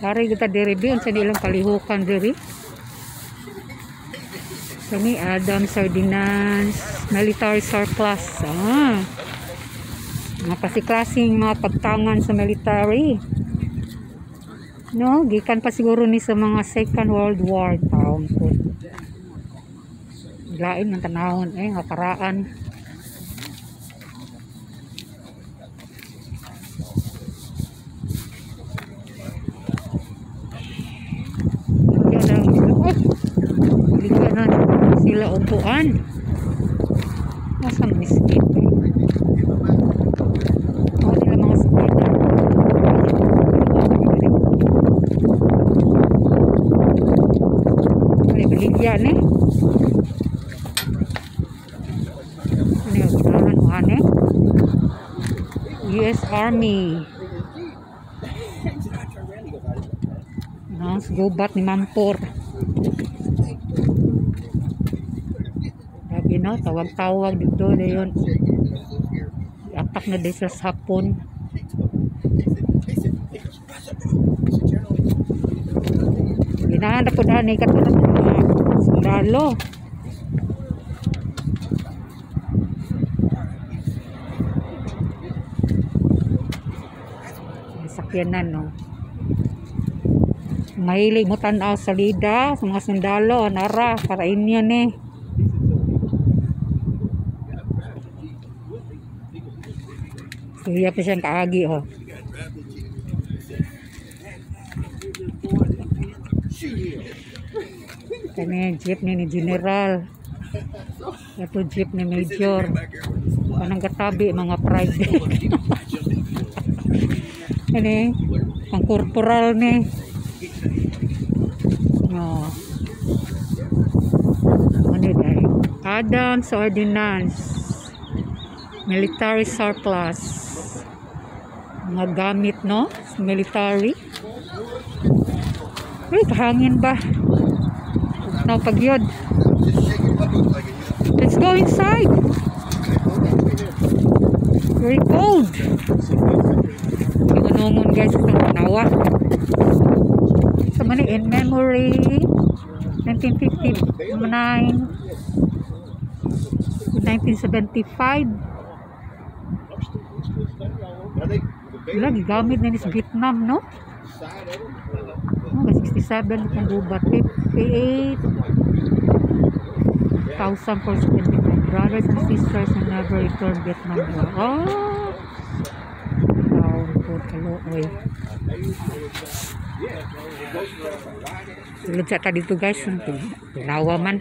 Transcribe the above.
Ari kita diri bi, unsa nilang kalihukan diri? Kani Adams Ordnance Military Surplus. Ah. Mga pasiklasing mga pagtangan sa military. No, gikan pa siguro ni sa mga Second World War taon ko. Lain ng tanahon eh, nga paraan. Bigyan na sila upuan. Nasa mga skate eh. Oo nila mga skate. Ano baligyan eh. Ano yung ginahan mo eh? US Army. No, gubat ni Mampor. Grabe no, tawag-tawag dito na yun. I-attack na din sila sa hapon. Ginahan na po dahil ikat ko na mga sundalo. Sakyanan no. Mahilig mo tanaw sa lida, sa mga sundalo, nara, para inyo ni. Suya pa siyang kaagi, oh. Kani jeep ni General. Ito jeep ni Major. Kanang katabi, mga private. Kani, pang corporal ni. No. Ano dahil? Adams Ordnance Military Surplus. Mga gamit, no? Military. Uy, kahangin ba? No, pagyod. Let's go inside. Very cold. Ingunungon guys, itong tanawa. So mani in memory 1959 1975. Wala, gigamit na ni sa Vietnam, no? Oh, 67 itong gubat. 58,475 brothers and sisters who never returned Vietnam War. Oh! Taon po, kaluoy. Sulod sa ta dito guys. Tinawa man.